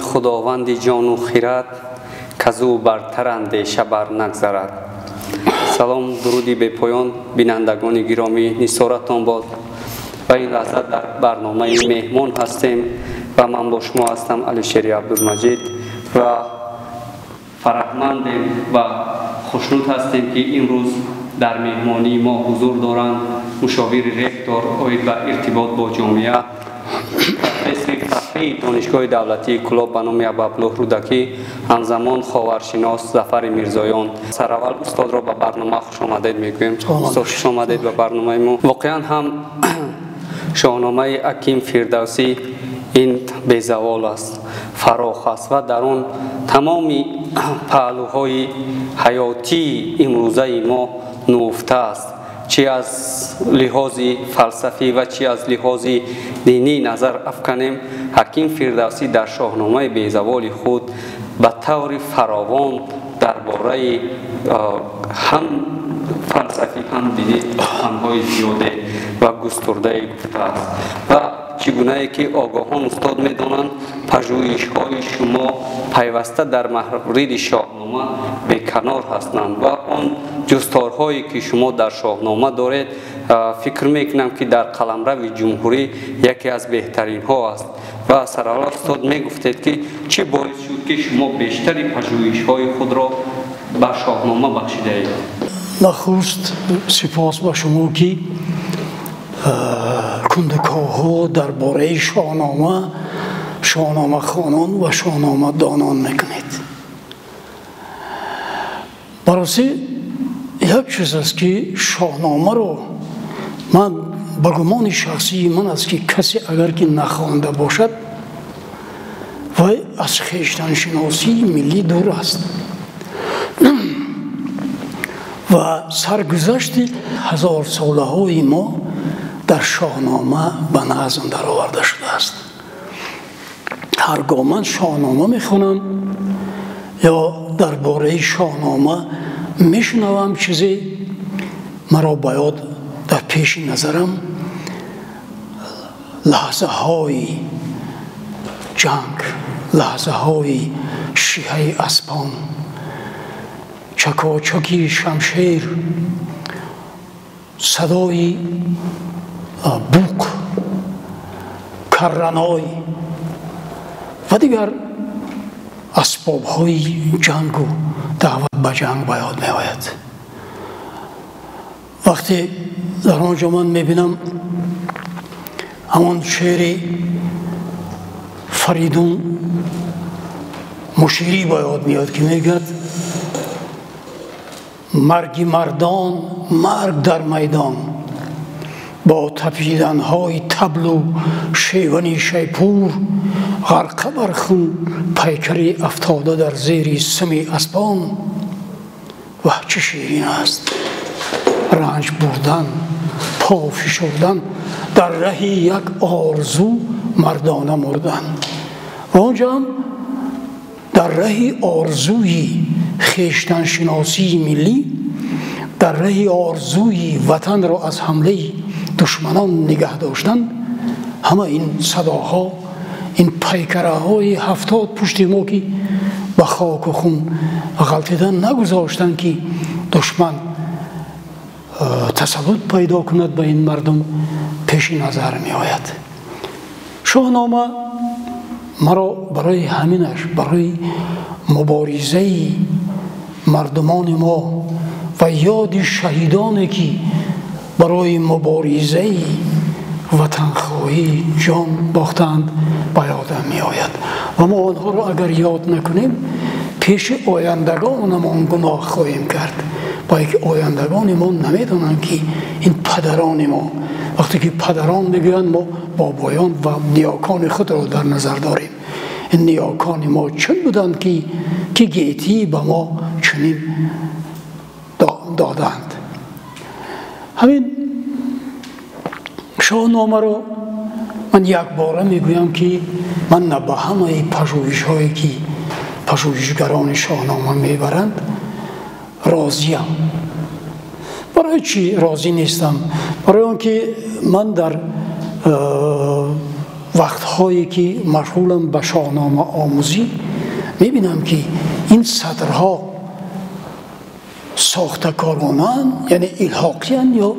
Худованди ҷону хирад, казу бартар андеша бар нагзарад. Салом, дуруди бепоён, бинандагони гиромӣ, нисоратон бод. Ва ин лаҳза дар барномаи меҳмон ҳастем ва ман бо шумо ҳастам Алишери Абдулмаҷид ва фараҳмандем ва хушнуд ҳастем, ки имрӯз дар меҳмонии мо ҳузур доранд мушовири ректор оид ба иртибот бо ҷомеа, профессори фахрии Донишгоҳи давлатии Кӯлоб ба номи Абуабдуллоҳ Рӯдакӣ, ҳамзамон ховаршинос Зафари Мирзоён. Сараввал устодро ба барнома хушомадед мегӯем. Устод, хушомадед ба барномаи мо. Воқеан ҳам Шоҳномаи Ҳаким Фирдавсӣ ин безавол аст, фарох аст ва дар он тамоми паҳлӯҳои ҳаётии имрӯзаи мо нуҳуфта аст, чӣ аз лиҳози фалсафӣ ва чӣ аз лиҳози динӣ назар афканем. Ҳаким Фирдавсӣ дар шоҳномаи безаволи худ ба таври фаровон дар бораи ҳам фалсафӣ, ҳам динӣ суханҳои зиёде ва густурдае гуфтааст. Ва чӣ гунае ки огоҳон устод медонанд, пажӯҳишҳои шумо пайваста дар мавриди шоҳнома беканор ҳастанд ва он ҷусторҳое ки шумо дар шоҳнома доред, фикр мекунам, ки дар қаламрави ҷумҳурӣ яке аз беҳтаринҳо аст. Ва сараввал, устод, мегуфтед, ки чӣ боис шуд, ки шумо бештари пажӯҳишҳои худро ба шоҳнома бахшидаед? Нахуст сипос ба шумо, ки кундукоҳҳо дар бораи шоҳнома, шоҳномахонон ва шоҳномадонон мекунед. Баросӣ, як чиз аст, ки шоҳномаро ман ба гумони шахсии ман аст, ки касе агар ки нахонда бошад, вай аз хештаншиносии миллӣ дур аст ва саргузашти ҳазорсолаҳои мо дар шоҳнома ба назм дароварда шудааст. Ҳаргоҳ ман шоҳнома мехонам ё дар бораи шоҳнома мешунавам, чизе маро ба ёд, дар пеши назарам лаҳзаҳои ҷанг, лаҳзаҳои шиҳаи аспон, чакочаки шамшер, садои буқ, карраной ва дигар асбобҳои ҷангу даъват ба ҷанг ба ёд меояд. Вақте дар он ҷо ман мебинам ҳамон шеъри Фаридун Муширӣ ба ёд меояд, ки мегӯяд: «Марги мардон, марг дар майдон, бо тапиданҳои таблу шевани шайпур, ғарқа бар хун пайкари афтода дар зери суми аспон. Ваҳ, чӣ ширин аст ранҷ бурдан, по фишурдан дар раҳи як орзу, мардона мурдан». Ва онҷоам дар раҳи орзуи хештаншиносии миллӣ, дар раҳи орзуи ватанро аз ҳамлаи душманон нигаҳ доштан, ҳама ин садоҳо, ин пайкараҳои 70 пушти мо, ки ба хоку хун ғалтидан нагузоштанд, ки душман тасаллут пайдо кунад ба ин мардум, пеши назар меояд. Шоҳнома маро барои ҳаминаш, барои муборизаи мардумони мо ва ёди шаҳидоне, ки барои муборизаи ватанхоҳӣ ҷон бохтанд, ба ёдам меояд. Ва мо онҳоро агар ёд накунем, пеши ояндагонамон гуноҳ хоҳем кард, бо ки ояндагони мо намедонанд, ки ин падарони мо. Вақте ки падарон мегӯянд, мо бобоён ва ниёкони худро дар назар дорем. Ин ниёкони мо чун буданд, ки гетӣ ба мо чунин доданд. Ҳамин шоҳномаро ман якбора мегӯям, ки ман на ба ҳамаи пажӯҳишҳое, ки пажӯҳишгарони шоҳнома мебаранд, розиям. Барои чӣ розӣ нестам? Барои он ки ман дар вақтҳое ки машғулам ба Шоҳнома омӯзӣ, мебинам ки ин сатрҳо сохтакоронанд, яъне илҳоқиянд ё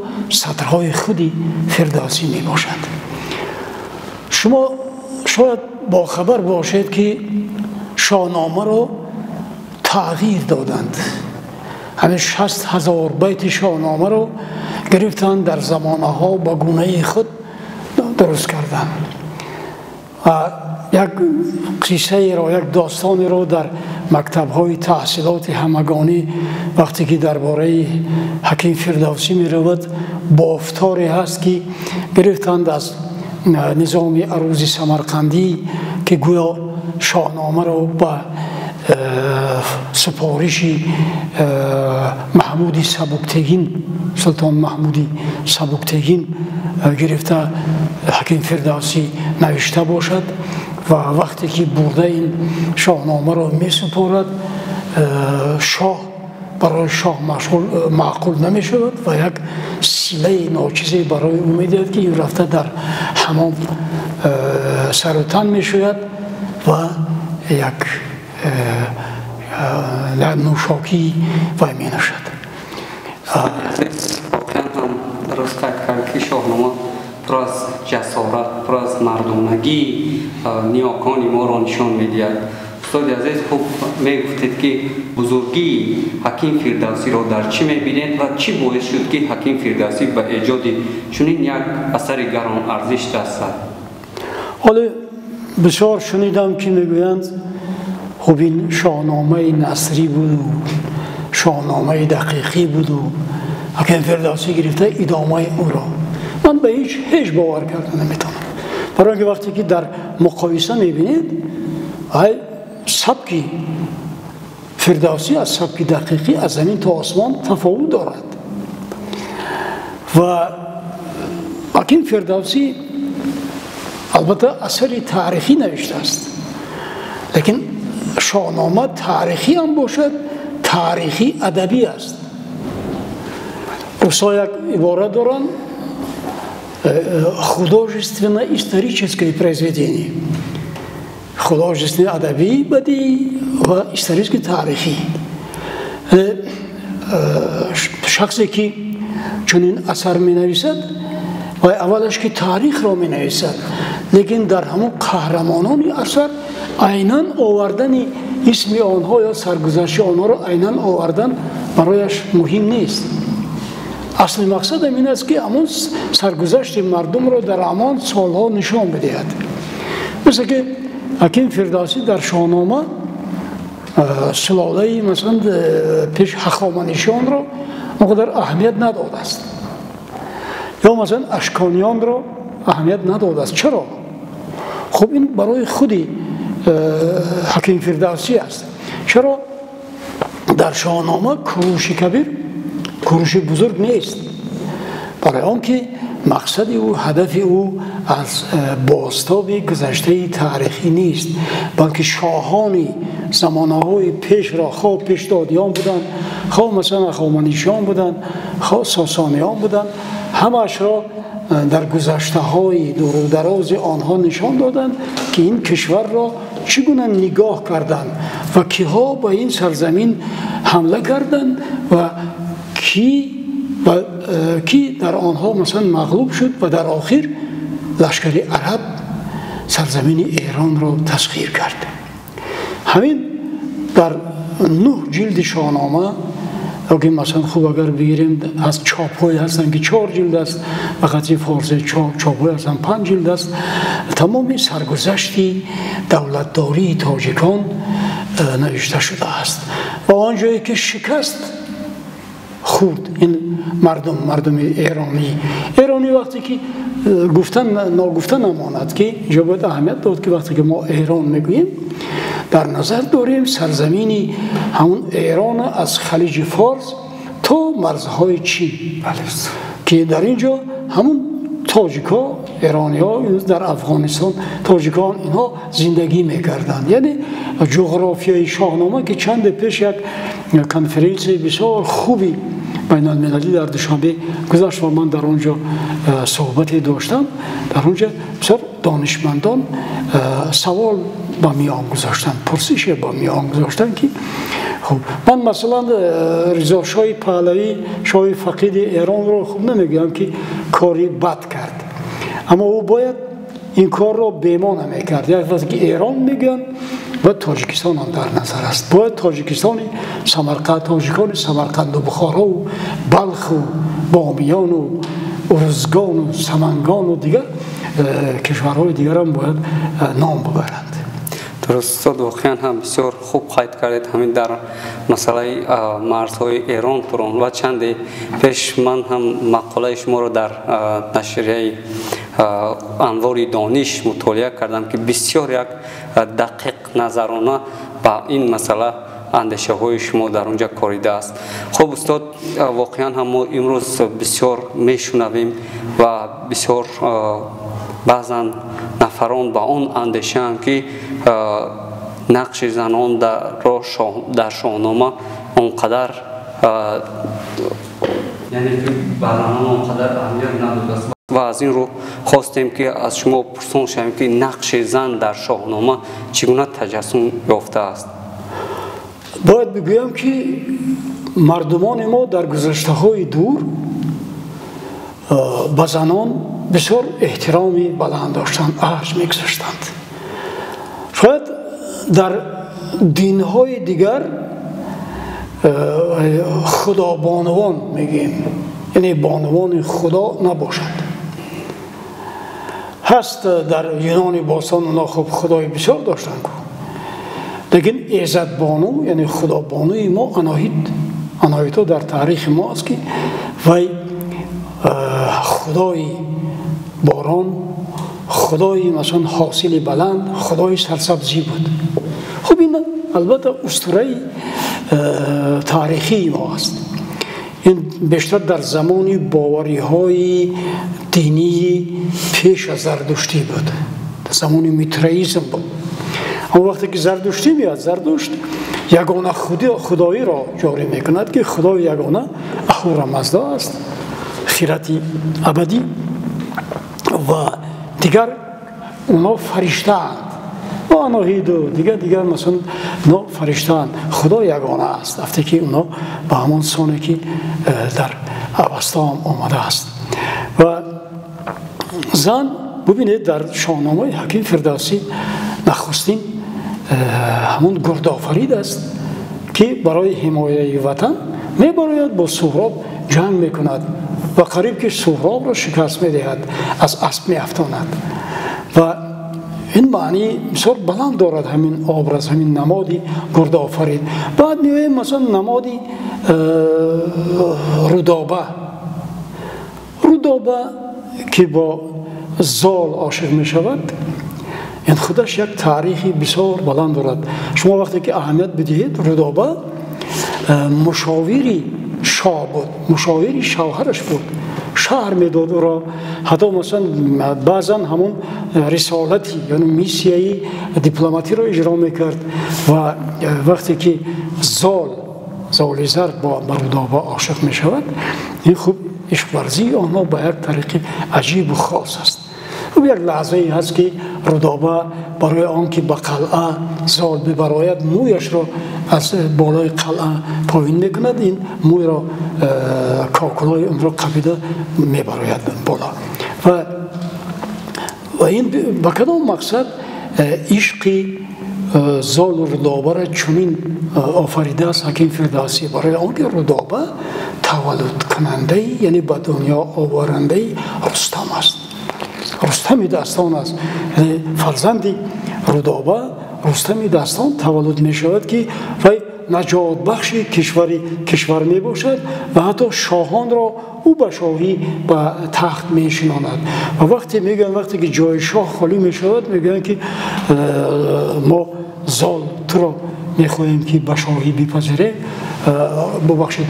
сатрҳои худи Фирдавсӣ мебошанд. Шумо шояд бохабар бошед, ки Шоҳномаро тағйир доданд. Ҳамин 60,000 байти Шоҳномаро гирифтанд, дар замонаҳо ба гунаи худ дуруст карданд. Як қиссаеро, як достонеро дар мактабҳои таҳсилоти ҳамагонӣ вақте ки дар бораи Ҳаким Фирдавсӣ меравад, бофторе ҳаст, ки гирифтанд аз низоми арӯзи Самарқандӣ, ки гӯё Шоҳномаро ба супориши Маҳмуди Сабуктегин, Султон Маҳмуди Сабуктегин гирифта Ҳаким Фирдавсӣ навишта бошад. Ва вақте ки бурда ин Шоҳномаро месупорад, шоҳ барои шоҳ маъқул намешавад ва як силаи ночизе барои ӯ медиҳад, ки ин рафта дар ҳамом сару тан мешӯяд ва як нӯшокӣ вай менӯшад. Воқеан ҳам дуруст қайд кард, ки Шоҳнома пур аз ҷасорат, пур аз мардонагии ниёкони моро нишон медиҳад. Устоди азиз, хуб мегуфтед, ки бузургии Ҳаким Фирдавсиро дар чӣ мебинед ва чӣ боис шуд, ки Ҳаким Фирдавсӣ ба эҷоди чунин як асари гаронарзиш даст зад? Ҳоле бисёр шунидам, ки мегӯянд, хуб, ин Шоҳномаи насрӣ буду Шоҳномаи дақиқӣ буду Ҳаким Фирдавсӣ гирифта идомаи ӯро. Ман ба ҳеҷ бовар карда наметавонам, барои инки вақте ки дар муқоиса мебинед, ай сабки Фирдавсӣ аз сабки дақиқӣ аз замин то осмон тафовут дорад. Ва Ҳаким Фирдавсӣ албатта асари таърихӣ навиштааст, лекин Шоҳнома таърихӣ ҳам бошад, таърихӣ адабӣ аст. Русҳо як ибора доранд: художественно-историческое произведение. Художественный адабӣ, бадиӣ ва исторический таърихӣ. Шахсе ки чунин асар менависад, ва аввалаш ки таърихро менависад, лекин дар ҳамон қаҳрамонони асар айнан овардани исми онҳо ё саргузашти онҳоро айнан овардан барояш муҳим нест. Асли мақсадам ин аст, ки ҳамон саргузашти мардумро дар ҳамон солҳо нишон бидиҳад. Мисле ки Ҳаким Фирдавсӣ дар Шоҳнома сулолаи, масалан, пеш Ҳахоманишиёнро он қадар аҳамият надодааст ё, масалан, Ашкониёнро аҳамият надодааст. Чаро? Хуб, ин барои худи Ҳаким Фирдавсӣ аст. Чаро дар Шоҳнома Куруши Кабир, Куруши Бузург нест? Барои он ки мақсади ӯ, ҳадафи ӯ аз бозтоби гузаштаи таърихӣ нест, балки шоҳони замонаҳои пешро, хоҳ пешдодиён буданд, хоҳ, масалан, ҳахоманишиён буданд, хоҳ сосониён буданд, ҳамаашро дар гузаштаҳои дурударози онҳо нишон доданд, ки ин кишварро чӣ гуна нигоҳ карданд ва киҳо ба ин сарзамин ҳамла карданд ва ки дар онҳо, масалан, мағлуб шуд ва дар охир лашкари араб сарзамини Эронро тасхир кард. Ҳамин дар 9 ҷилди Шоҳнома, ки масалан, хуб, агар бигирем, аз чопҳое ҳастанд, ки 4 ҷилд аст, ба хати форсӣ, чопҳое ҳастанд, 5 ҷилд аст, тамоми саргузашти давлатдории тоҷикон навишта шудааст. Ва он ҷое ки шикаст хӯрд ин мардум, мардуми эронӣ, вақте ки гуфтан ногуфта намонад, ки инҷо бояд аҳамият дод, ки вақте ки мо Эрон мегӯем, дар назар дорем сарзамини ҳамон Эрон аз Халиҷи Форс то марзҳои Чин, ки дар ин ҷо ҳамон тоҷикҳо, эрониҳо, дар Афғонистон тоҷикон, инҳо зиндагӣ мекарданд. Яъне ҷуғрофияи Шоҳнома, ки чанде пеш як конференсияи бисёр хуби байналмилалӣ дар Душанбе гузашт ва ман дар он ҷо суҳбате доштам. Дар он ҷо бисёр донишмандон савол ба миён гузоштанд, пурсише ба миён гузоштанд, ки хуб, ман масалан Ризо шоҳи Паҳлавӣ, шоҳи фақиди Эронро хуб намегӯям, ки кори бад кард, аммо ӯ бояд ин корро бемо намекард. Як вақте ки Эрон мегӯянд, бояд Тоҷикистон ҳам дар назар аст. Бояд Тоҷикистони Самарқанд, тоҷикони Самарқанду Бухорову Балху Бомиёну Урузгону Самангану дигар кишварҳои дигарам бояд ном бибаранд. Дуруст, устод, воқеан ҳам бисёр хуб қайд кардед ҳамин дар масъалаи марзҳои Эрон Турон. Ва чанде пеш ман ҳам мақолаи шуморо дар нашрияи Анвори дониш мутолиа кардам, ки бисёр як дақиқ назарона ба ин масъала андешаҳои шумо дар онҷа коридааст. Хуб, устод, воқеан ҳам мо имрӯз бисёр мешунавем ва бисёр баъзан нафарон ба он андешаанд, ки нақши занон дар Шоҳнома он қадар, яъне ки ба занон он қадар аҳамият надодааст. Ва аз ин рӯ хостем, ки аз шумо пурсон шавем, ки нақши зан дар Шоҳнома чӣ гуна таҷассум ёфтааст. Бояд бигӯям, ки мардумони мо дар гузаштаҳои дур ба занон бисёр эҳтироми баланд доштанд, арҷ мегузоштанд. Шояд дар динҳои дигар худобонувон мегӯем, яъне бонувони худо набошад. Ҳаст дар Юнони бостон, оно хуб худои бисёр доштанд ку, лекин Эзадбону, яъне худобонуи мо Аноҳит, Аноҳито дар таърихи мо аст, ки вай худои борон, худои масалан ҳосили баланд, худои сарсабзӣ буд. Хуб, ин албатта устураи таърихии мо аст. Ин бештар дар замони бовариҳои динии пеш аз Зардуштӣ буд, дар замони митраизм буд. Аммо вақте ки Зардуштӣ меояд, Зардушт ягона худоиро ҷорӣ мекунад, ки худои ягона Аҳура Мазда аст, хирати абадӣ, ва дигар онҳо фариштаанд. Аноҳиду дигар масалан онҳо фариштаанд, худо ягона аст, вақте ки онҳо ба ҳамон соне, ки дар Авасто ҳам омадааст. Ва зан, бубинед, дар Шоҳномаи Ҳаким Фирдавсӣ нахустин ҳамон Гурдофарид аст, ки барои ҳимояи ватан мебарояд, бо Суҳроб ҷанг мекунад ва қариб ки Суҳробро шикаст медиҳад, аз асп меафтонад. Ва ин маънии бисёр баланд дорад, ҳамин образ, ҳамин намоди Гурдофарид. Баъд меоем масалан намоди Рудоба. Рудоба, ки бо Зол ошиқ мешавад, ин худаш як таърихи бисёр баланд дорад. Шумо вақте ки аҳамият бидиҳед, Рудоба мушовири шоҳ буд, мушовири шавҳараш буд, шаҳр медод ӯро, ҳатто масалан баъзан ҳамон рисолати, яъне миссияи дипломатиро иҷро мекард. Ва вақте ки Золи Зард бо Рудоба ошиқ мешавад, ин хуб ишқварзии онҳо ба як тариқи аҷибу хос аст. Хуб, як лаҳзае ҳаст, ки Рудоба барои он ки ба қалъа Зол бибарояд, мӯяшро аз болои қалъа поин мекунад, ин мӯйро кокулҳои онро қабида мебарояд боло. Ва ин ба кадом мақсад ишқи Золу Рудобаро чунин офаридааст Ҳаким Фирдавсӣ? Барои он ки Рудоба таваллудкунандаи, яъне ба дунё оварандаи Рустам аст, Рустами дастон аст. Яъне фарзанди Рудоба Рустами дастон таваллуд мешавад, ки вай наҷотбахши кишвар мебошад ва ҳатто шоҳонро ӯ ба шоҳӣ ба тахт мешинонад. Ва вақте мегӯянд, вақте ки ҷои шоҳ холӣ мешавад, мегӯянд, ки мо Зол туро мехоҳем, ки ба шоҳӣ бипазирем, бубахшед,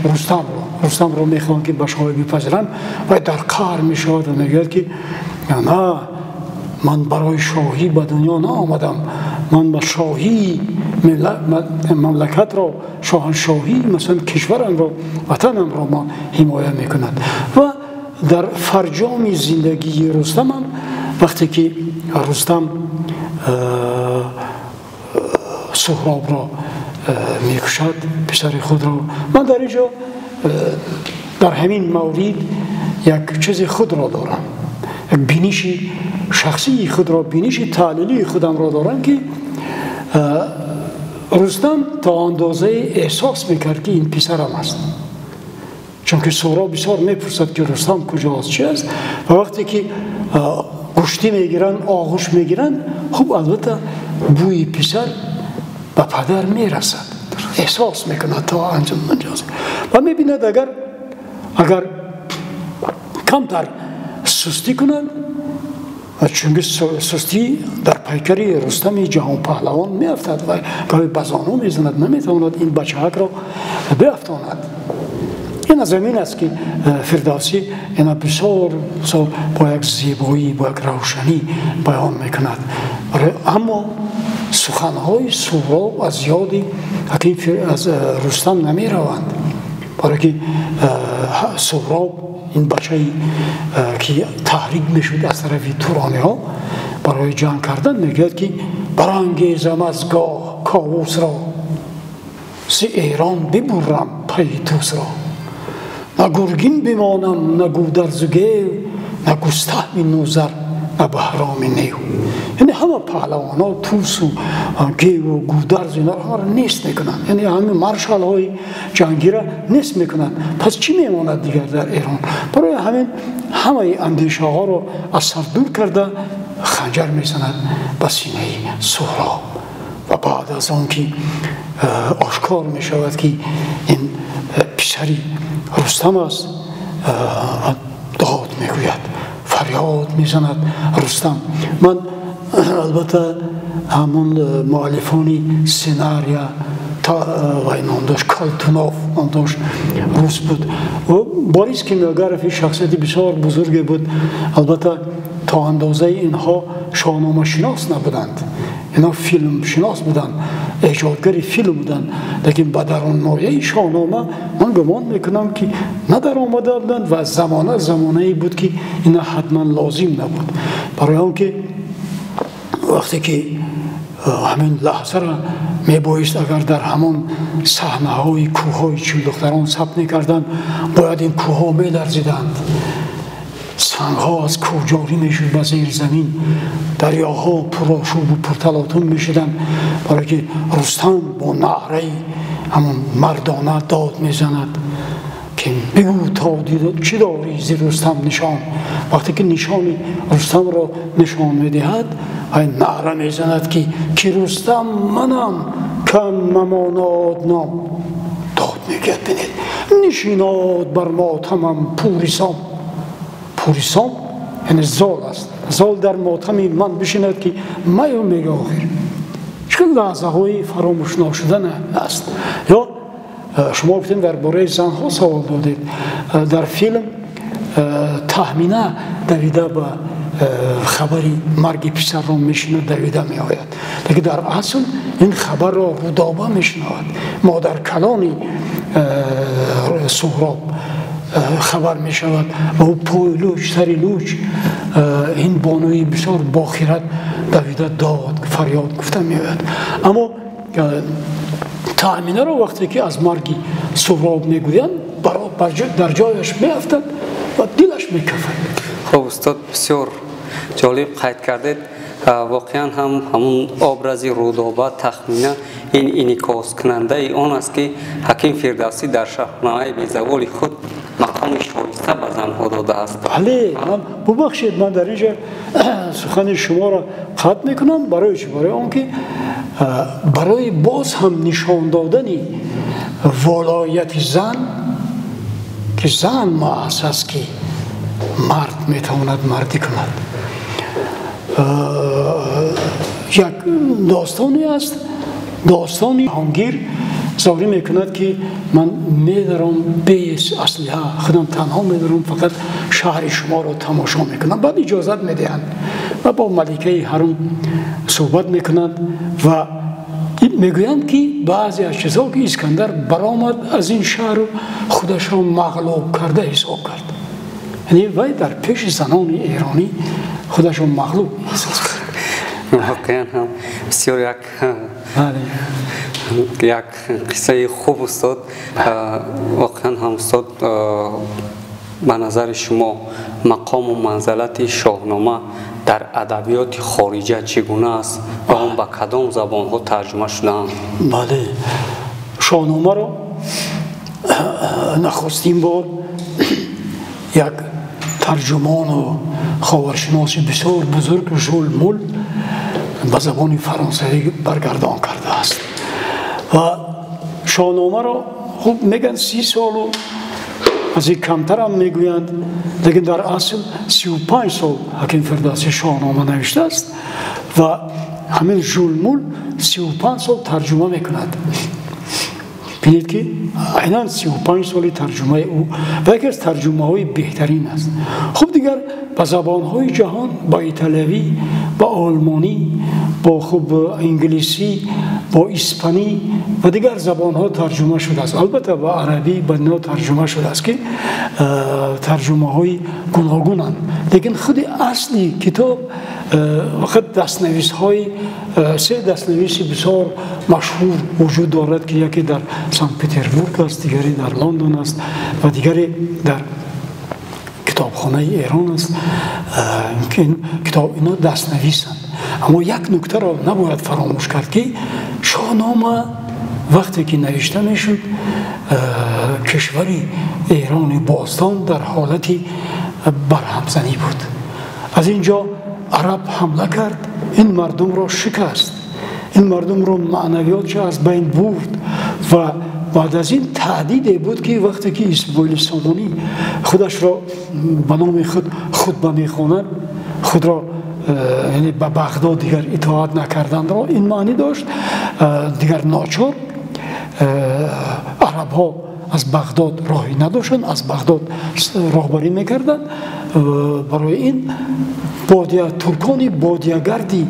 Рустамро мехоҳем, ки ба шоҳӣ бипазиранд. Вай дар қаҳр мешавад ва мегӯяд, ки на, ман барои шоҳӣ ба дунё наомадам, Ман ба шоҳии мамлакатро, шоҳаншоҳии масалан кишварамро, ватанамро ма ҳимоя мекунад. Ва дар фарҷоми зиндагии Рустамам, вақте ки Рустам Суҳробро мекушад, писари худро, ман дар инҷо дар ҳамин маврид як чизи худро дорам, як биниши шахсии худро, биниши таҳлилии худамро дорам, ки Рустам то андозае эҳсос мекард, ки ин писарам аст, чунки Суҳроб бисёр мепурсад, ки Рустам куҷоаст, чи аст. Ва вақте ки гӯштӣ мегиранд, оғӯш мегиранд, хуб, албатта бӯи писар ба падар мерасад, эҳсос мекунад то анҷоз ва мебинад, агар камтар сустӣ кунад, чунки сустӣ дар пайкари Рустами ҷаҳонпаҳлавон меафтад ва гоҳе ба зону мезанад, наметавонад ин бачаҳакро биафтонад. Ин аз замин аст, ки Фирдавсӣ ина бисёр бо як зебоӣ, бо як равшанӣ баён мекунад. Аммо суханҳои Суҳроб аз ёди ҳаким аз Рустам намераванд, барое ки Суҳроб, ин бачае ки таҳрик мешуд аз тарафи турониҳо барои ҷанг кардан, мегӯяд, ки барангезам аз гоҳ ковусро, зи Эрон бибурам пайи Тусро, на гургин бимонам, на гударзу гев, на густаҳми Нузар, на Баҳроми нев. Яъне ҳама паҳлавонҳо, Тусу геву гударзу, инҳоро ҳамаро нест мекунанд, яъне ҳамин маршалҳои ҷангиро нест мекунанд. Пас чӣ мемонад дигар дар Эрон? Барои ҳамин ҳамаи андешаҳоро аз сар дур карда, ханҷар мезанад ба синаи Суҳроб. Ва баъд аз он ки ошкор мешавад, ки ин писари Рустам аст, дод мегӯяд, фарёд мезанад Рустам. Ман албатта ҳамон муаллифони сценария вай ном дошт, Калтунов ном дошт, рус буд. Борис Кимёгаров шахсияти бисёр бузурге буд. Албатта то андозаи инҳо шоҳномашинос набуданд, инҳо филмшинос буданд, эҷодгари филм буданд, лекин ба дарунмояи шоҳнома ман гумон мекунам, ки надаромада буданд ва замона замонае буд, ки ина ҳатман лозим набуд. Барои он ки вақте ки ҳамин лаҳзаро мебоист, агар дар ҳамон саҳнаҳои кӯҳҳои чилдухтарон сабт мекарданд, бояд ин кӯҳҳо меларзиданд, сангҳо аз кӯҳ ҷорӣ мешуд ба зери замин, дарёҳо пурошӯбу пурталотум мешуданд, барое ки Рустам бо наъраи ҳамон мардона дод мезанад, ки бигӯ то чӣ дорӣ зи Рустам нишон. Вақте ки нишони Рустамро нишон медиҳад, ай наъра мезанад, ки Рустам манам, кам мамонод ном. Дод мегӯяд, бинед, нишинод бар мотамам пурисом. Пурисом яъне зол аст, зол дар мотами ман бишинад, ки маю мега охир. Чӣ лаҳзаҳои фаромӯш нашудан аст. Ё шумо гуфтем, дар бораи занҳо савол додед. Дар филм Таҳмина давида ба хабари марги писарро мешинад, давида меояд, лекин дар асл ин хабарро Рудоба мешунавад, модаркалони Суҳроб хабар мешавад ва ӯ пойи луч, сари луч, ин бонуи бисёр бохират давида дод фарёд гуфта меояд. Аммо Таъминаро вақте ки аз марги Суҳроб мегӯянд, дар ҷояш меафтад ва дилаш мекафад. Хуб, устод, бисёр ҷолиб қайд кардед. Воқеан ҳам ҳамун образи Рудоба, Тахмина ин инъикоскунандаи он аст, ки ҳаким Фирдавсӣ дар шоҳномаи безаволи худ мақоми шоиста ба занҳо додааст. Бале, ман бубахшед, ман дар инҷа сухани шуморо қатъ мекунам. Барои чӣ? Барои он ки барои боз ҳам нишон додани волояти зан, ки зан маъас аст, ки мард метавонад мардӣ кунад. Як достоне аст, достони Ҷаҳонгир зорӣ мекунад, ки ман медарам бес аслиҳа, худам танҳо медарам, фақат шаҳри шуморо тамошо мекунам. Баъд иҷозат медиҳанд. ва бо маликаи ҳаром суҳбат мекунанд ва мегӯянд, ки баъзе аз чизҳо ки Искандар баромад аз ин шаҳру худашро мағлуб карда ҳисоб кард. Яъне вай дар пеши занони эронӣ худашро мағлуб эҳсос кард. Воқеан ҳам бисёр як қиссаи хуб, устод. Воқеан ҳам, устод, ба назари шумо мақому манзалати Шоҳнома дар адабиёти хориҷа чӣ гуна аст ва он ба кадом забонҳо тарҷума шудаанд? Бале, Шоҳномаро нахустин бор як тарҷумону ховаршиноси бисёр бузург Жул Мул ба забони фаронсавӣ баргардон кардааст. Ва Шоҳномаро хуб мегӯянд 30 солу аз ин камтарам мегӯянд, лекин дар асл 35 сол Ҳаким Фирдавсӣ Шоҳнома навиштааст ва ҳамин Жул Мул 35 сол тарҷума мекунад. Бинед, ки айнан 35 соли тарҷумаи ӯ ва яке аз тарҷумаҳои беҳтарин аст. Хуб, дигар ба забонҳои ҷаҳон, ба италиявӣ, ба олмонӣ, бо хуб инглисӣ, бо испанӣ ва дигар забонҳо тарҷума шудааст. Албатта, ба арабӣ, ба ино тарҷума шудааст, ки тарҷумаҳои гуногунанд, лекин худи асли китоб фақат дастнависҳои се дастнависи бисёр машҳур вуҷуд дорад, ки яке дар Санкт Петербург аст, дигаре дар Лондон аст ва дигаре дар китобхонаи Эрон аст. Китоб ино дастнависанд. Аммо як нуктаро набояд фаромӯш кард, ки Шоҳнома вақте ки навишта мешуд, кишвари Эрони бостон дар ҳолати барҳамзанӣ буд. Аз ин ҷо араб ҳамла кард, ин мардумро шикаст, ин мардумро маънавиётша аз байн бурд. Ва баъд аз ин таҳдиде буд, ки вақте ки Исмоили Сомонӣ худашро ба номи худ хутба мехонад, худро яъне ба Бағдод дигар итоат накарданро ин маънӣ дошт. Дигар ночор арабҳо аз Бағдод роҳӣ надоштанд, аз Бағдод роҳбарӣ мекарданд. Барои ин бодия туркони бодиягарди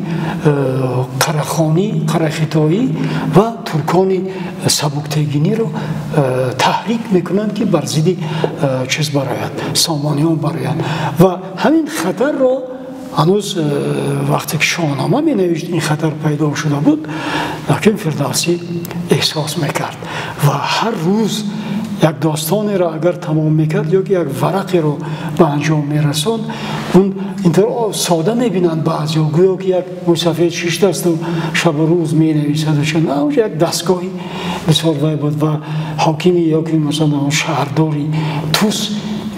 қарахонӣ, қарахитоӣ ва туркони сабуктегиниро таҳрик мекунанд, ки бар зидди чиз барояд, сомониён бароянд. Ва ҳамин хатарро ҳанӯз вақте ки Шоҳнома менавишт, ин хатар пайдо шуда буд, лекин Фирдавсӣ эҳсос мекард ва ҳар рӯз як достонеро агар тамом мекард ё ки як варақеро ба анҷом мерасонд, он интавр сода мебинанд баъзеҳо, гӯё ки як мусафед шиштасту шабу рӯз менависаду ча на, онҷо як дастгоҳи бисёр вай буд. Ва ҳокими ё ки масалан шаҳрдори Тус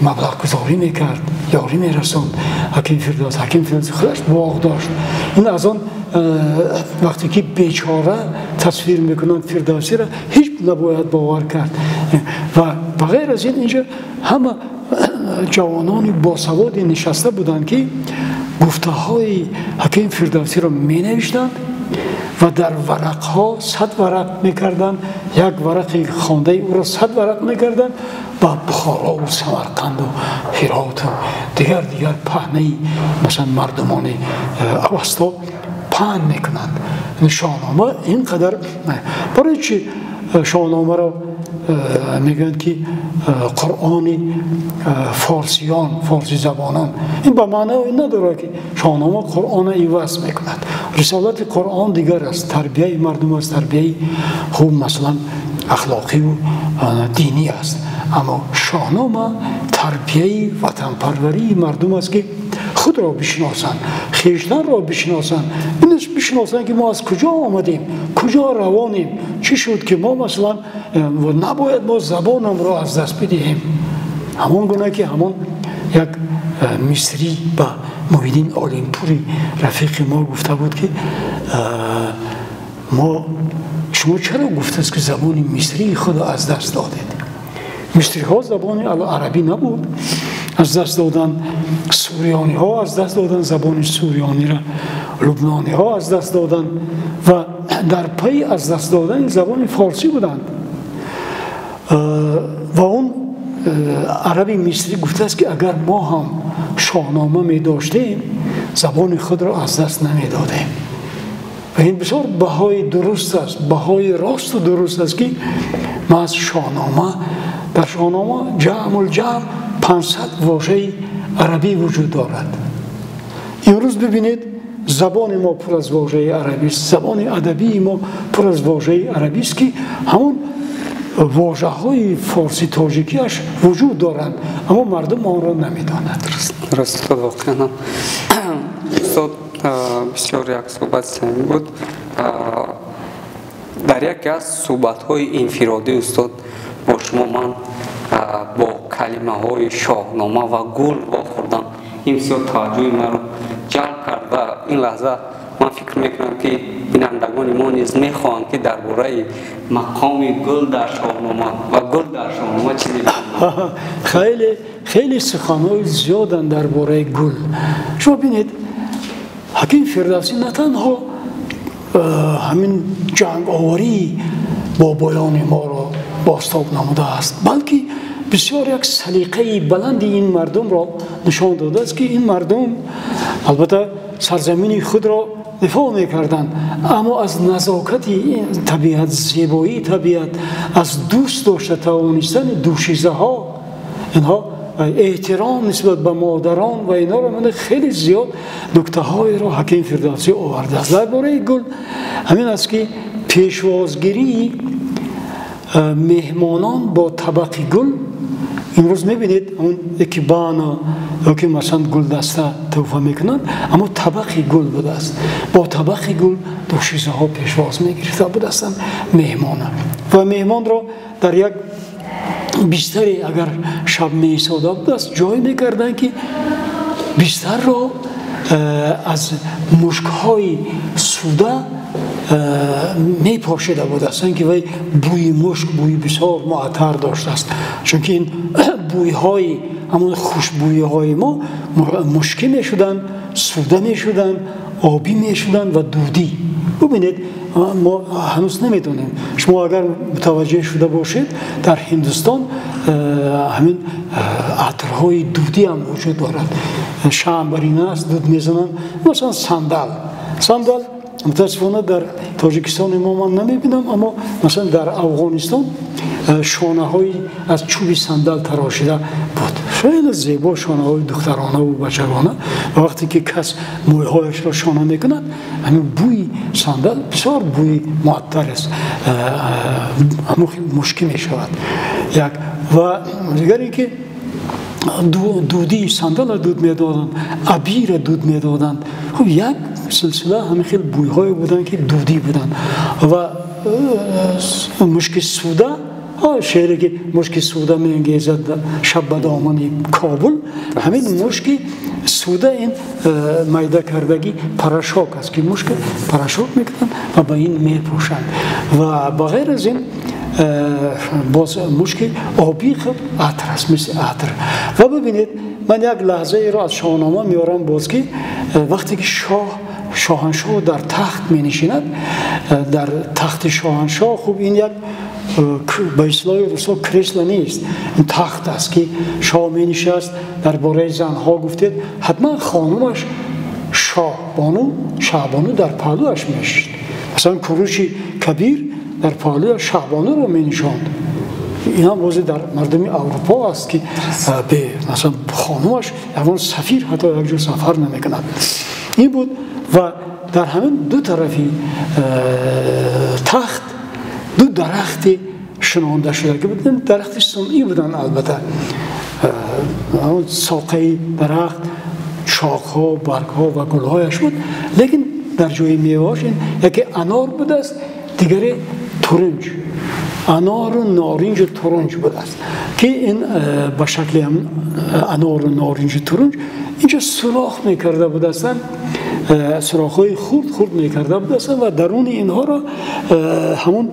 маблағгузорӣ мекард, ёрӣ мерасонд Ҳаким Фирдавс. Ҳаким Фирдавс худаш боғ дошт. Ин аз он вақте ки бечора тасвир мекунанд Фирдавсиро, ҳеҷ набояд бовар кард. Ва ба ғайр аз ин, инҷо ҳама ҷавонони босаводе нишаста буданд, ки гуфтаҳои Ҳаким Фирдавсиро менавиштанд ва дар варақҳо 100 варақ мекарданд, як варақи хондаи ӯро 100 варақ мекарданд, ба Бухорову Самарқанду Ҳироту дигар паҳнаи масалан мардумони Авасто паҳн мекунанд. Шоҳнома ин қадар барои чи Шоҳномаро мегӯянд, ки Қуръони форсиён, форсизабонон? Ин ба маънои надорад, ки Шоҳнома Қуръона иваз мекунад. Рисолати Қуръон дигар аст, тарбияи мардум аст, тарбияи хуб, масалан ахлоқиву динӣ аст. Аммо Шоҳнома тарбияи ватанпарварии мардум аст, ки худро бишиносанд, хештанро бишиносанд, бишиносанд, ки мо аз куҷо омадем, куҷо равонем, чӣ шуд, ки мо масалан набояд мо забонамро аз даст бидиҳем. Ҳамон гуна ки ҳамон як мисрӣ ба Муҳиддин Олимпури рафиқи мо гуфта буд, ки мо шумо чаро гуфтааст, ки забони мисрии худро аз даст додед? Мисриҳо забони арабӣ набуд, аз даст додан. Сурёниҳо аз даст додан забони сурёниро, лубнониҳо аз даст додан ва дар пайи аз даст додани забони форсӣ буданд. Ва он араби мисрӣ гуфтааст, ки агар мо ҳам Шоҳнома медоштем, забони худро аз даст намедодем. Ва ин бисёр баҳои дуруст аст, баҳои росту дуруст аст, ки ма аз Шоҳнома, дар Шоҳнома ҷамъул-ҷамъ 500 вожаи арабӣ вуҷуд дорад. Имрӯз бибинед, забони мо пур аз вожаи арабист, забони адабии мо пур аз вожаи арабист, ки ҳамон вожаҳои форси тоҷикиаш вуҷуд доранд, аммо мардум онро намедонад. Дуруст, устод, воқеан устод, бисёр як суҳбат самимӣ буд. Дар яке аз суҳбатҳои инфиродӣ, устод, бо шумо ман бо калимаҳои Шоҳнома ва гул вохӯрдам. Ин бисёр таваҷҷӯҳи маро ҷалб кард ва ин лаҳза ман фикр мекунам, ки бинандагони мо низ мехоҳанд, ки дар бораи мақоми гул дар Шоҳнома ва гул дар Шоҳнома чизе бидонанд. Хеле хеле суханҳои зиёданд дар бораи гул. Шумо бинед, Ҳаким Фирдавсӣ на танҳо ҳамин ҷанговарии бобоёни моро бозтоб намудааст, балки бисёр як салиқаи баланди ин мардумро нишон додааст, ки ин мардум албатта сарзамини худро дифоъ мекарданд, аммо аз назокати табиат, зебоии табиат, аз дӯст дошта тавонистани дӯшизаҳо, инҳо эҳтиром нисбат ба модарон ва инҳоро ман хеле зиёд нуктаҳоеро Ҳаким Фирдавсӣ овардааст. Дар бораи гул ҳамин аст, ки пешвозгирии меҳмонон бо табақи гул, имрӯз мебинед, он экибана ё ки масалан гулдаста туҳфа мекунанд, аммо табақи гул будааст. Бо табақи гул дӯшизаҳо пешвоз мегирифта будастанд меҳмона ва меҳмонро дар як бистаре, агар шаб меистода будааст, ҷой мекарданд, ки бистарро аз мушкҳои суда мепошида будастанд, ки вай бӯи мушк, бӯи бисёр муаттар доштааст, чунки ин бӯйҳои, ҳамон хушбӯиҳои мо мушкӣ мешуданд, суда мешуданд, обӣ мешуданд ва дудӣ. Бубинед, мо ҳанӯз намедонем, шумо агар мутаваҷҷеҳ шуда бошед, дар Ҳиндустон ҳамин атрҳои дудӣ ҳам вуҷуд дорад. Шамъ бар ин аст, дуд мезананд. Масалан, сандал. Сандал мутаассифона дар Тоҷикистони мо ман намебинам, аммо масалан дар Афғонистон шонаҳои аз чӯби сандал тарошида буд, хеле зебо, шонаҳои духтаронаву бачагона. Ва вақте ки кас мӯйҳояшро шона мекунад, ҳамин бӯи сандал бисёр бӯи муаттар аст, ҳамон мушкӣ мешавад. Як ва дигаре, ки дудии сандала дуд медоданд, абира дуд медоданд. Хуб, як силсила ҳамин хел бӯйҳое буданд, ки дудӣ буданд. Ва мушки суда, шеъре ки мушки суда меангезад шаб ба домани Кобул, ҳамин мушки суда ин майда кардагӣ порошок аст, ки мушка порошок мекунанд ва ба ин мепӯшанд. Ва ба ғайр аз ин боз мушки обӣ хуб атр аст, мисли атр. Ва бибинед, ман як лаҳзаеро аз Шоҳнома меорам боз, ки вақте ки шоҳ, шоҳаншоҳ дар тахт менишинад, дар тахти шоҳаншоҳ, хуб, ин як ба истилоҳи русо кресло нест, ин тахт аст, ки шоҳ менишаст. Дар бораи занҳо гуфтед, ҳатман хонумаш шоҳбону, шаҳбону дар паҳлӯяш мешишт. Масалан, Куруши Кабир дар паҳлӯяш шаҳбонуро менишонд. Ин ҳам бозе дар мардуми Аврупо аст, ки масалан хонумаш ягон сафир ҳатто як ҷо сафар намекунад. Ин буд. Ва дар ҳамин ду тарафи тахт ду дарахти шинонда шуда ки буданд, дарахти сунъӣ буданд албатта, соқаи дарахт, шохҳо, баргҳо ва гулҳояш буд, лекин дар ҷои мевааш ин яке анор будааст, дигаре туринҷ. Анору норинҷу турунҷ будааст, ки ин ба шакли анору норинҷу турунҷ инҷо сурох мекарда будастанд, сурохҳои хурд хурд мекарда будастанд ва даруни инҳоро ҳамон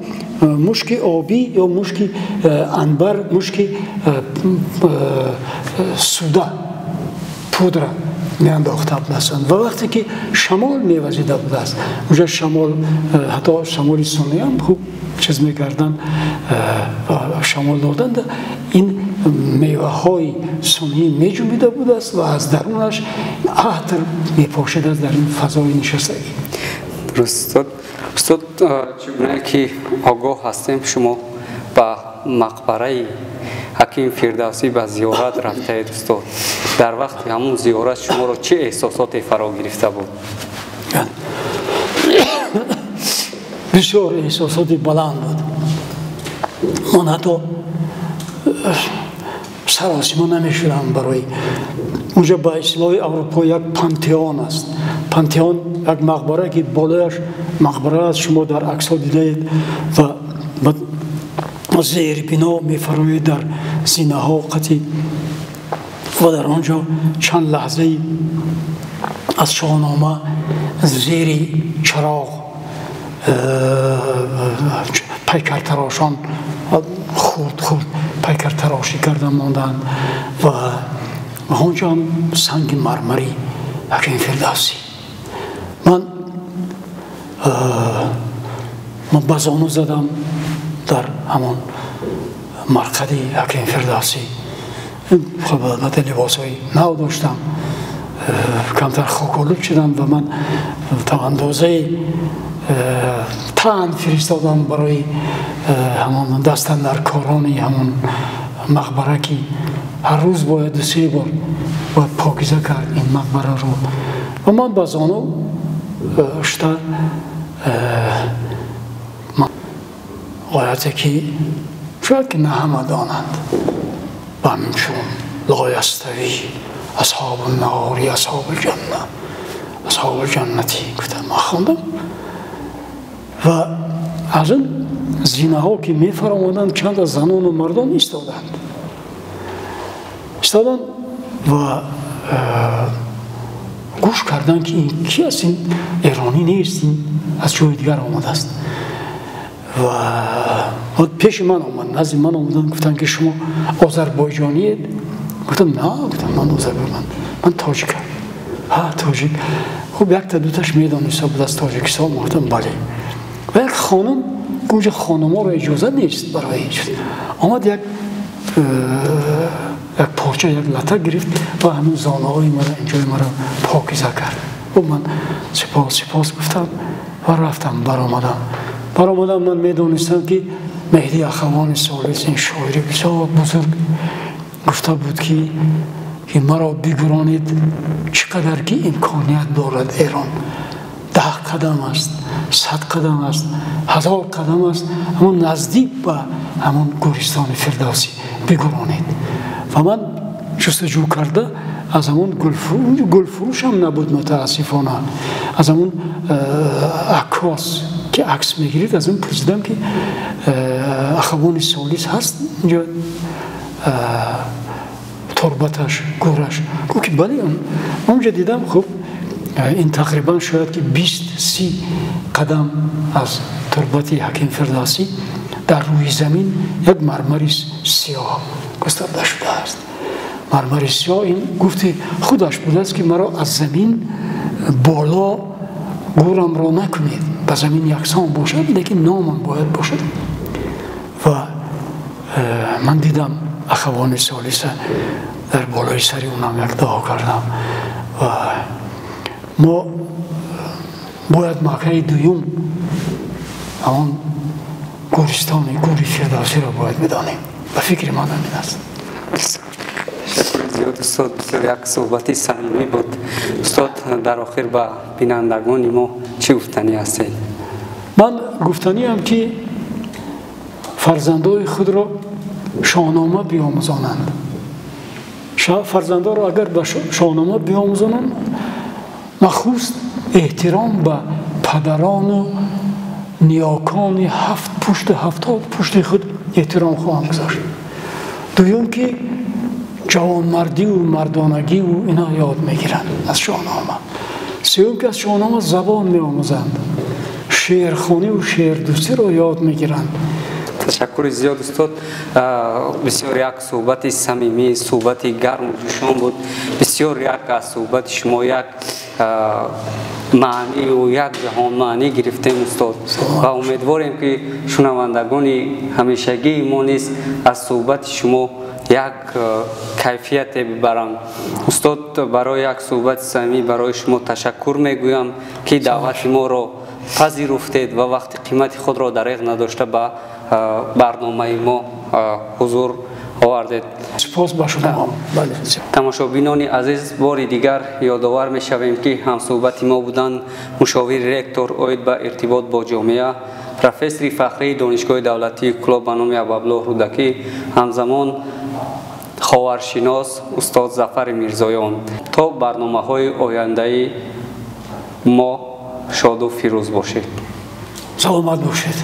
мушки обӣ ё мушки анбар, мушки суда, пудра меандохта будастанд. Ва вақте ки шамол мевазида будааст, уҷа шамол, ҳатто шамоли сунъӣ ҳам хуб чиз мекарданд, шамол доданд, ин меваҳои сунъӣ меҷунбида будааст ва аз дарунаш атр мепошидааст дар ин фазои нишастагӣ. Дуруст, устод. Устод, чӣ гуна ки огоҳ ҳастем, шумо ба мақбараи Ҳаким Фирдавсӣ ба зиёрат рафтаед. Устод, дар вақти ҳамун зиёрат шуморо чӣ эҳсосоте фаро гирифта буд? Бисёр эҳсосоти баланд буд. Ман ҳатто саросима намешудам. Барои унҷа ба истилоҳи Аврупо як пантеон аст. Пантеон як мақбара, ки болояш мақбара аст, шумо дар аксҳо дидаед, ва зербино мефароед дар зинаҳо қатӣ, ва дар он ҷо чанд лаҳзаи аз Шоҳнома зери чароғ пайкартарошон хурд хурд пайкартарошӣ карда монданд ва онҷо ҳам санги мармари Ҳаким Фирдавсӣ. Ман ба зону задам дар ҳамон марқади Ҳаким Фирдавсӣ. Хуб, албатта, либосҳои нав доштам, камтар хоколуд шудам ва ман то андозаи таън фиристодам барои ҳамон дастандаркорони ҳамон мақбара, ки ҳар рӯз бояд ду-се бор бояд покиза кард ин мақбараро. Ва ман ба зону шуда ояте, ки шояд ки на ҳама донанд, ҳамчун ла ястави асҳобу нори асҳобу ҷанна асҳобу ҷаннати гуфтам, ман хондам ва аз он зинаҳо ки мефаромаданд, чанд аз занону мардон истоданд ва гӯш карданд, ки ин ки аст, ин эронӣ нест, ин аз ҷои дигар омадааст. Ва пеши ман омад, назди ман омаданд, гуфтанд, ки шумо озарбойҷониед? Гуфтам, на, гуфтам, ман озарбойҷон, ман тоҷикам. Ҳа, тоҷик, хуб, якта дуташ медониста буд аз Тоҷикистон. Гуфтам, бале. Ва як хонум, унҷа хонуморо иҷоза нест барои, омад, як порча, як лата гирифт ва ҳамин зонаҳои мара, инҷои маро покиза кард. Хуб, ман сипос, сипос гуфтам ва рафтам, баромадам. Ман медонистам, ки Меҳди Ахавони Солис, ин шоири бисёр бузург, гуфта буд, ки маро бигуронед, чӣ қадар ки имконият дорад Эрон, 10 қадам аст, 100 қадам аст, 1000 қадам аст, ҳамон наздик ба ҳамон гӯристони Фирдавсӣ бигуронед. Ва ман ҷустуҷӯ карда аз ҳамон гулфурӯшам набуд, мутаассифона, аз ҳамон аккос, ки акс мегирид, аз он пурсидам, ки Ахавони Солис ҳаст инҷо турбаташ, гӯраш? Гуфт, ки бале, онҷа дидам. Хуб, ин тақрибан шояд ки 20-30 қадам аз турбати Ҳаким Фирдавсӣ дар рӯи замин як мармари сиёҳ густарда шудааст. Мармари сиёҳ ин гуфти худаш будааст, ки маро аз замин боло гӯрамро накунед, ба замин яксон бошад, лекин номам бояд бошад. Ва ман дидам Ахавони Солиса, дар болои сари унам як дуо кардам. Ва мо бояд маҳкаи дуюм, ҳамон гӯристони гӯри Фирдавсиро бояд бидонем. Ба фикри ман ҳамин аст. Ташаккури зиёд, устод, бисёр як суҳбати самимӣ буд. Устод, дар охир ба бинандагони мо чӣ гуфтанӣ ҳастед? Ман гуфтаниам, ки фарзандои худро Шоҳнома биомӯзонанд. Фарзандоро агар ба Шоҳнома биомӯзонанд, нахуст эҳтиром ба падарону ниёкони ҳафт пушту 70 пушти худ эҳтиром хоҳанд гузошт. Дуюм, ки ҷавонмардиву мардонагиву ино ёд мегиранд аз Шоҳнома. Сеюм, ки аз Шоҳнома забон меомӯзанд, шеърхониву шеърдӯстиро ёд мегиранд. Ташаккури зиёд, устод, бисёр як суҳбати самимӣ, суҳбати гарму ҷӯшон буд. Бисёр як аз суҳбати шумо як маънию як ҷаҳон маънӣ гирифтем, устод, ва умедворем, ки шунавандагони ҳамешагии мо низ аз суҳбати шумо Як кайфияте бибаранд. Устод, барои як суҳбати самимӣ барои шумо ташаккур мегӯям, ки даъвати моро пазируфтед ва вақти қимати худро дареғ надошта ба барномаи мо ҳузур овардед. Сипос ба шумо. Бале. Тамошобинони азиз, бори дигар ёдовар мешавем, ки ҳамсӯҳбати мо буданд мушовири ректор оид ба иртибот бо ҷомеа, профессори фахрии Донишгоҳи давлатии Кӯлоб ба номи Абуабдуллоҳ Рӯдакӣ, ҳамзамон ховаршинос устод Зафари Мирзоён. То барномаҳои ояндаи мо шоду фирӯз бошед. Саломат бошед.